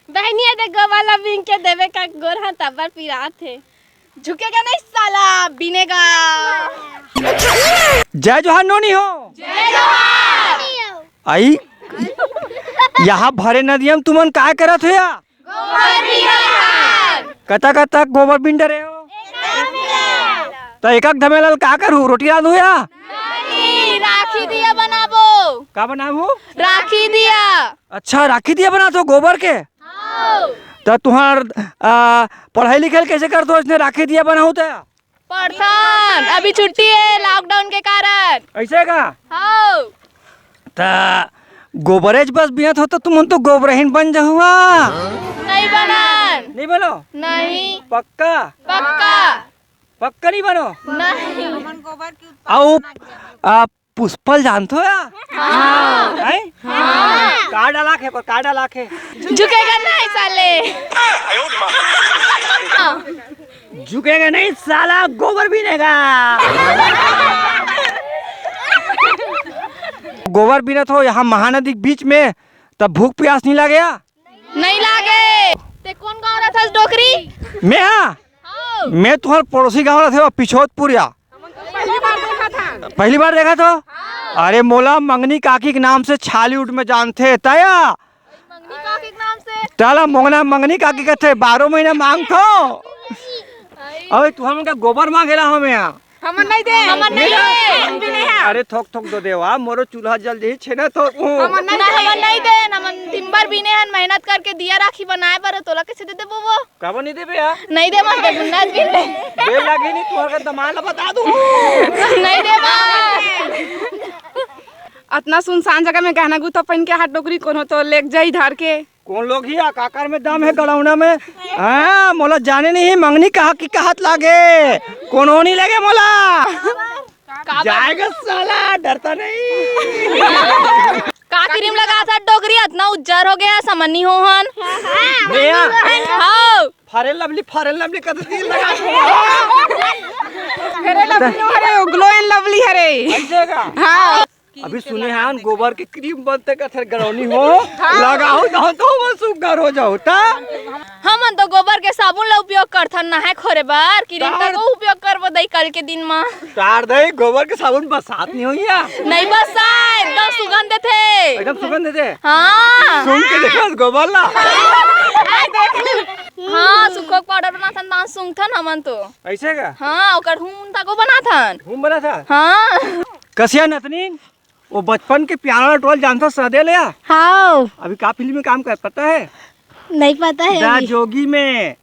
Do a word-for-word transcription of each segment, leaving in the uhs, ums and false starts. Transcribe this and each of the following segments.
बहनिया दे गोबर ला बीन के देवे का गोर हाथ अब्बड़ पिरात हे। झुकेगा नहीं साला, बीनेगा। जय जोहार नोनी हो। जय जोहार। आई, यहाँ भरे नदिया में तुमन काय करत हो या? गोबर बीनत हन। कतक कतक गोबर बीन डरे हो? एक धमेला। त एक एक धमेला ल का करू? रोटी रांधू या? नहीं, राखी दिया बनाबो। का बनाबू? राखी दिया। अच्छा, राखी दिया बनात हो गोबर के? हाँ। त तुहार, आ, पढ़ाई लिखाई कैसे करत हो, इसने राखी दिया बनाऊ त? पढ़थन, अभी छुट्टी है lockdown के कारण। ऐसे का? हाँ। त गोबरेच बस बिनत हो त तुमन तो गोबरहीन बन जहुआ। नहीं बनन। नहीं बनो? नहीं। पक्का? पक्का। पक्का नहीं बनो? नहीं। अउ, आ, पुष्पल जानथो या? हाँ। हैं? हाँ। का डाला खे, का डाला खे? झुकेगा नहीं साले। झुकेगा नहीं साला, गोबर बीनेगा। गोबर बीनत हो यहाँ महानदी के बीच में, तब भूख प्यास नहीं लागे या? नहीं लागे। ते कौन गाँव रथस डोकरी? मैं हाँ? हाँ। मैं तुम्हार पड़ोसी गाँव रथे, पिछोतपुर या। पहली बार देखा था। पहली बार देखा था? हाँ। अरे मोला मंगनी काकी के नाम से छालीवुड में जानथे, तया? मंगनी काकी के नाम से? ताला मोंगना मंगनी काकी कथे, बारह महीना मांगथो। अरे तू हमन का गोबर मांगेला हमें यहाँ। हमन नहीं दे। हमन नहीं दे। हमन भी नहीं है। अरे थोक थोक दो देवा, मोरो चूल्हा जल जही छेना थोक हूँ। हमन नहीं दे। हमन नहीं दे, हमन दिन भर बीने हन, मेहनत करके दिया राखी बनाए बर, तोला कैसे दे देबो वो? काबर नहीं देबे यार? नहीं दे, मत दे, गुन्ना भी नहीं। दे लागी नहीं, तुम्हारे का दमाला बता दूँ। नहीं दे बा। अतना सुनसान जगह में गहना गुथा पहन के हाथ डोकरी कोनो तो लेग जाई धर के। कौन लोग ही आकाकर में दम है गड़ौना में? हाँ, मोला जाने नहीं, मंगनी कहा कि कहत लागे, कोनो नहीं लगे मोला। का जाएगा साला, डरता नहीं। का क्रीम लगा था डोकरी, अतना उज्जर हो गया, समझ नहीं हो हन। भैया, हाँ। Fair and Lovely, Fair and Lovely कत तेल लगा। Fair and Lovely हरे, Glow and Lovely हरे। ऐसे का? हाँ। अभी सुने हन गोबर के क्रीम बनथे कथे गरौनी हो, लगाहू तहन तो हमन सुग्घर हो जाहू त। हमन तो गोबर के साबुन ला उपयोग करथन नहाए खोरे बर, क्रीम तक उपयोग करबो दई कल के दिन म। तार दई गोबर के साबुन बसात नहीं होइया? नहीं बसाए, एकदम सुगंध देथे। एकदम सुगंध देथे? हाँ। सुन के देखो गोबर ला। हाँ, सुखो के powder बनाथन, दांत सूंघथन हमन तो। ऐसे का? हाँ, ओकर हूम तको बनाथन। हूम बनाथन? हाँ। कसिया नतनी, वो बचपन के प्यारा टोल जानथो सदे ले आ? हाँ। अभी का फिल्म में काम कर पता है? नहीं पता है दा अभी। जोगी में।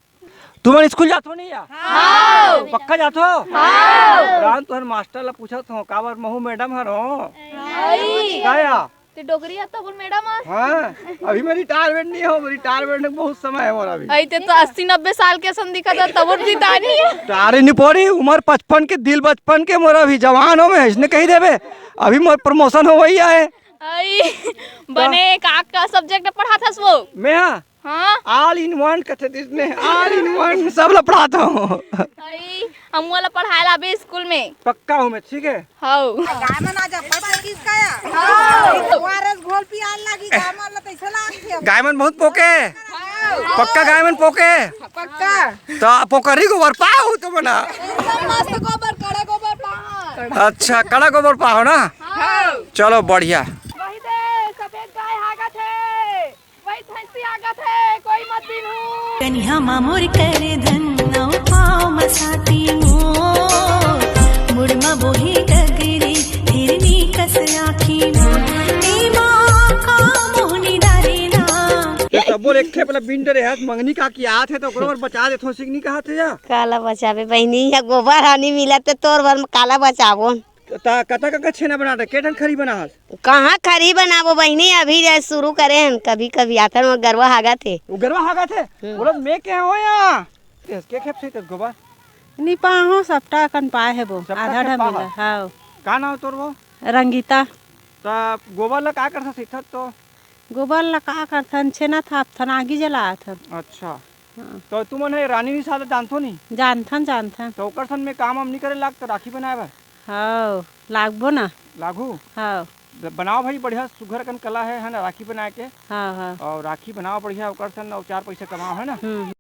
तुमन स्कूल जाथो नहीं या? हाँ। पक्का जाथो? हाँ। रान तुहर मास्टर ला पूछत हो, काबर महू मैडम हर हो? नहीं। का या? ते डोकरी आता बोल मैडम आज। हाँ, अभी मैं retirement नहीं हो, retirement में बहुत समय है मोर अभी। आई ते तो अस्सी नब्बे साल के सन दिखा था, तब भी दानी है। तारे नहीं पड़ी, उम्र पचपन के, दिल बचपन के, मोर अभी जवान हो मैं, इसने कही देबे, अभी मोर promotion हो वही आए। आई, बने का, का subject पढ़ा था वो? मैं हाँ? हाँ। All in one कथे दिस ने, all in one सब ला पढ़ाता हूँ। आई, हम वाला पढ़ाए ला अभी स्कूल में। पक्का हूँ मैं, ठीक है? हाउ। गाय मन आ जा, पता किसका या? हाउ। ओआरएस घोल पियाल लागी, गाय मन ला तैसे लाग के। गाय मन बहुत पोके। हाउ। पक्का गाय मन पोके। पक्का। तो पोकरी गोबर पाओ तो बना। एकदम मस्त गोबर, कड़ा गोबर पाओ। अच्छा, कड़ा गोबर पाओ ना? हाउ। चलो बढ़िया। वही दे, सफेद गाय हागत है। वही भैंसी आगत है, कोई मत बीनहू। कनिहा मा मोर कर धन, अउ पाँव म साती मोर। मुड़ म बोही गगरी, हिरनी कस आँखी मोर। ए माँ का मोहनी डारे ना। ये सबो एक खेप ला बीन डरे हाथ मंगनी का की आत है तो ओकरो बर बचा देथो सिकनी कहा थे या? काला बचाबे बहिनी, या गोबर हानि मिलत ते तोर बर काला बचाबो। त कतका का छेना बना दे, के ठन खरी बना हस? कहाँ खरी बनाबो बहिनी, अभी जे शुरू करे हन, कभी-कभी आथन वो गरवा हागत हे। वो गरवा हागत हे? हम्म। बोलत मैं के हो या? तेस के खेप से तेस गोबर? नी पाहो, सबटा कन पाए हे वो, सबटा आधा कन ढा पाहो? मिला, हाँ। का नाम तोर वो? रंगीता। त गोबर ला का करथस इथत तो? गोबर ला का करथन, छेना थापथन, आगी जलाथन। अच्छा। हाँ। तो तुमन हे रानी निषाद जानथो नी? जानथन, जानथन। तो ओकर सन में काम वाम नी करे लाग तो राखी बनाए बर? हाव, लागबो ना। लागू? हाव। ब-, बनाओ भाई, बढ़िया सुघर कन कला हे, है ना, राखी बनाए के। हाँ, हाँ। अउ राखी बनाओ बढ़िया, ओकर सन अउ चार पैसा कमाओ, है ना। हम्म।